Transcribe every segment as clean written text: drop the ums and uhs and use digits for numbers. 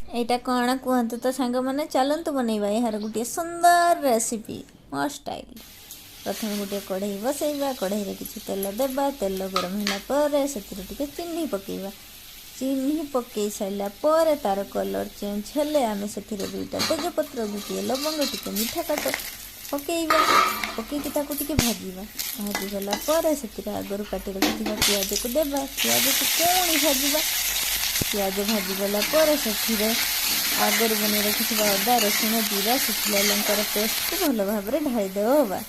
ଏଇଟା କ'ଣ କୁହନ୍ତୁ ତ ସାଙ୍ଗମାନେ? ଚାଲନ୍ତୁ ବନେଇବା ଏହାର ଗୋଟିଏ ସୁନ୍ଦର ରେସିପି ମୋ ଷ୍ଟାଇଲ୍। ପ୍ରଥମେ ଗୋଟିଏ କଢ଼େଇ ବସେଇବା। କଢ଼େଇରେ କିଛି ତେଲ ଦେବା। ତେଲ ଗରମ ହେଲା ପରେ ସେଥିରେ ଟିକେ ଚିନି ପକାଇବା। ଚିନି ପକାଇ ସାରିଲା ପରେ ତା'ର କଲର୍ ଚେଞ୍ଜ ହେଲେ ଆମେ ସେଥିରେ ଦୁଇଟା ତେଜପତ୍ର, ଗୋଟିଏ ଲବଙ୍ଗ, ଟିକେ ମିଠା କାଟ ପକାଇବା। ପକାଇକି ତାକୁ ଟିକେ ଭାଜିବା। ଭାଜିଗଲା ପରେ ସେଥିରେ ଆଗରୁ କାଟି ରଖିଥିବା ପିଆଜକୁ ଦେବା। ପିଆଜକୁ ପୁଣି ଭାଜିବା। ପିଆଜ ଭାଜିଗଲା ପରେ ସେଥିରେ ଆଗରୁ ବନେଇ ରଖିଥିବା ଅଦା, ରସୁଣ, ଜିରା, ଶୁଖିଲା ଲଙ୍କାର ପେଷ୍ଟକୁ ଭଲ ଭାବରେ ଢାଳି ଦେବା।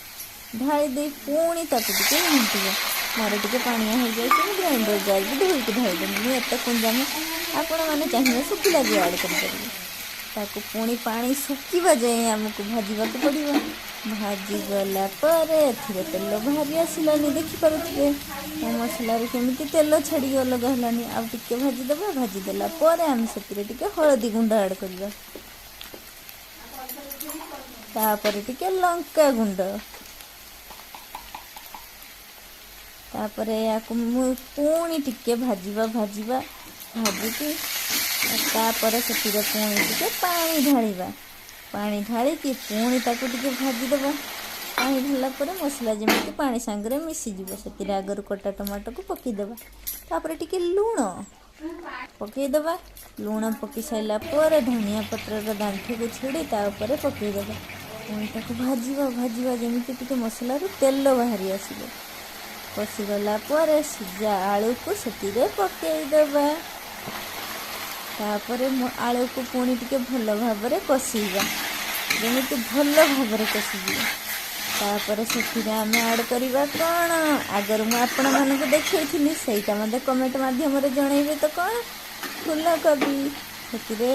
ଢାଳି ଦେଇ ପୁଣି ତାକୁ ଟିକେ ଘାଣ୍ଟିବା। ମୋର ଟିକେ ପାଣିଆ ହେଇଯାଇଛି, ମୁଁ ଗ୍ରାଇଣ୍ଡର ଜାର୍ ବି ଧୋଇକି ଢାଳିଦେବି। ମୁଁ ଏତେ କୁଞ୍ଜାମ, ଆପଣମାନେ ଚାହିଁଲେ ଶୁଖିଲା ବି ଆଡ଼୍ କରିପାରିବେ। ତାକୁ ପୁଣି ପାଣି ଶୁଖିବା ଯାଏଁ ଆମକୁ ଭାଜିବାକୁ ପଡ଼ିବ। ଭାଜିଗଲା ପରେ ଏଥିରେ ତେଲ ବାହାରି ଆସିଲାନି, ଦେଖିପାରୁଥିବେ ମୋ ମସଲାରୁ କେମିତି ତେଲ ଛାଡ଼ିକି ଅଲଗା ହେଲାନି। ଆଉ ଟିକେ ଭାଜିଦେବା। ଭାଜିଦେଲା ପରେ ଆମେ ସେଥିରେ ଟିକେ ହଳଦୀ ଗୁଣ୍ଡ ଆଡ଼୍ କରିବା, ତାପରେ ଟିକେ ଲଙ୍କା ଗୁଣ୍ଡ, ତାପରେ ଏହାକୁ ମୁଁ ପୁଣି ଟିକେ ଭାଜିବା। ଭାଜିବା, ଭାଜିକି ତାପରେ ସେଥିରେ ପୁଣି ଟିକେ ପାଣି ଢାଳିବା। ପାଣି ଢାଳିକି ପୁଣି ତାକୁ ଟିକେ ଭାଜିଦେବା। ପାଣି ଢାଳିଲା ପରେ ମସଲା ଯେମିତି ପାଣି ସାଙ୍ଗରେ ମିଶିଯିବ, ସେଥିରେ ଆଗରୁ କଟା ଟମାଟୋକୁ ପକାଇଦେବା। ତାପରେ ଟିକେ ଲୁଣ ପକାଇଦେବା। ଲୁଣ ପକାଇ ସାରିଲା ପରେ ଧନିଆ ପତ୍ରର ଦାଣ୍ଠିକୁ ଛିଡ଼ି ତା ଉପରେ ପକାଇଦେବା। ପୁଣି ତାକୁ ଭାଜିବା, ଭାଜିବା, ଯେମିତି ଟିକେ ମସଲାରୁ ତେଲ ବାହାରି ଆସିବ। କଷିଗଲା ପରେ ସିଝା ଆଳୁକୁ ସେଥିରେ ପକାଇଦେବା। ତାପରେ ଆଳୁକୁ ପୁଣି ଟିକେ ଭଲ ଭାବରେ କଷିବା, ଯେମିତି ଭଲ ଭାବରେ କଷିଯିବ। ତାପରେ ସେଥିରେ ଆମେ ଆଡ଼୍ କରିବା କ'ଣ? ଆଗରୁ ମୁଁ ଆପଣମାନଙ୍କୁ ଦେଖେଇଥିଲି, ସେଇଟା ମୋତେ କମେଣ୍ଟ ମାଧ୍ୟମରେ ଜଣେଇବେ ତ କ'ଣ? ଫୁଲକୋବି ସେଥିରେ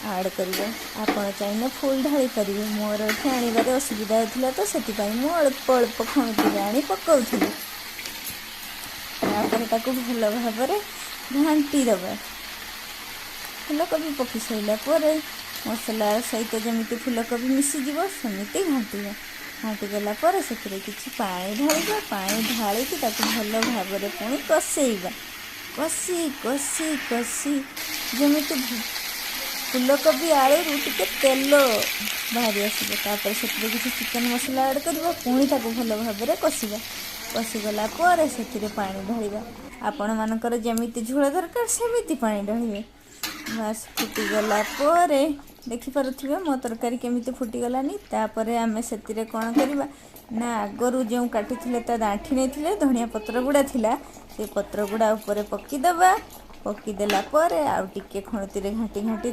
ଆଡ଼୍ କରିବା। ଆପଣ ଚାହିଁଲେ ଫୁଲ୍ ଢାଳି ପାରିବେ। ମୋର ଏଠି ଆଣିବାରେ ଅସୁବିଧା ହେଉଥିଲା ତ ସେଥିପାଇଁ ମୁଁ ଅଳ୍ପ ଅଳ୍ପ ଖଣୁତିରେ ଆଣି ପକାଉଥିଲି। ତାପରେ ତାକୁ ଭଲ ଭାବରେ ଘାଣ୍ଟି ଦେବା। ଫୁଲକୋବି ପକାଇ ସାରିଲା ପରେ ମସଲା ସହିତ ଯେମିତି ଫୁଲକୋବି ମିଶିଯିବ, ସେମିତି ଘାଣ୍ଟିବା। ଘାଣ୍ଟି ଦେଲା ପରେ ସେଥିରେ କିଛି ପାଣି ଢାଳିବା। ପାଣି ଢାଳିକି ତାକୁ ଭଲ ଭାବରେ ପୁଣି କଷେଇବା। କଷି କଷି କଷି ଯେମିତି ଫୁଲକୋବି ଆଳୁରୁ ଟିକେ ତେଲ ବାହାରି ଆସିବ, ତାପରେ ସେଥିରେ କିଛି ଚିକେନ୍ ମସଲା ଆଡ଼୍ କରିବା। ପୁଣି ତାକୁ ଭଲ ଭାବରେ କଷିବା। କଷିଗଲା ପରେ ସେଥିରେ ପାଣି ଢାଳିବା। ଆପଣମାନଙ୍କର ଯେମିତି ଝୋଳ ଦରକାର, ସେମିତି ପାଣି ଢାଳିବେ। ବାସ୍, ଫୁଟିଗଲା ପରେ ଦେଖିପାରୁଥିବେ ମୋ ତରକାରୀ କେମିତି ଫୁଟିଗଲାନି। ତାପରେ ଆମେ ସେଥିରେ କ'ଣ କରିବା ନା, ଆଗରୁ ଯେଉଁ କାଟିଥିଲେ ତା ଦାଣ୍ଠି ନେଇଥିଲେ, ଧନିଆ ପତ୍ର ଗୁଡ଼ା ଥିଲା, ସେ ପତ୍ର ଗୁଡ଼ା ଉପରେ ପକାଇଦେବା। ପକାଇଦେଲା ପରେ ଆଉ ଟିକେ ଖଣତିରେ ଘାଣ୍ଟି ଘାଣ୍ଟି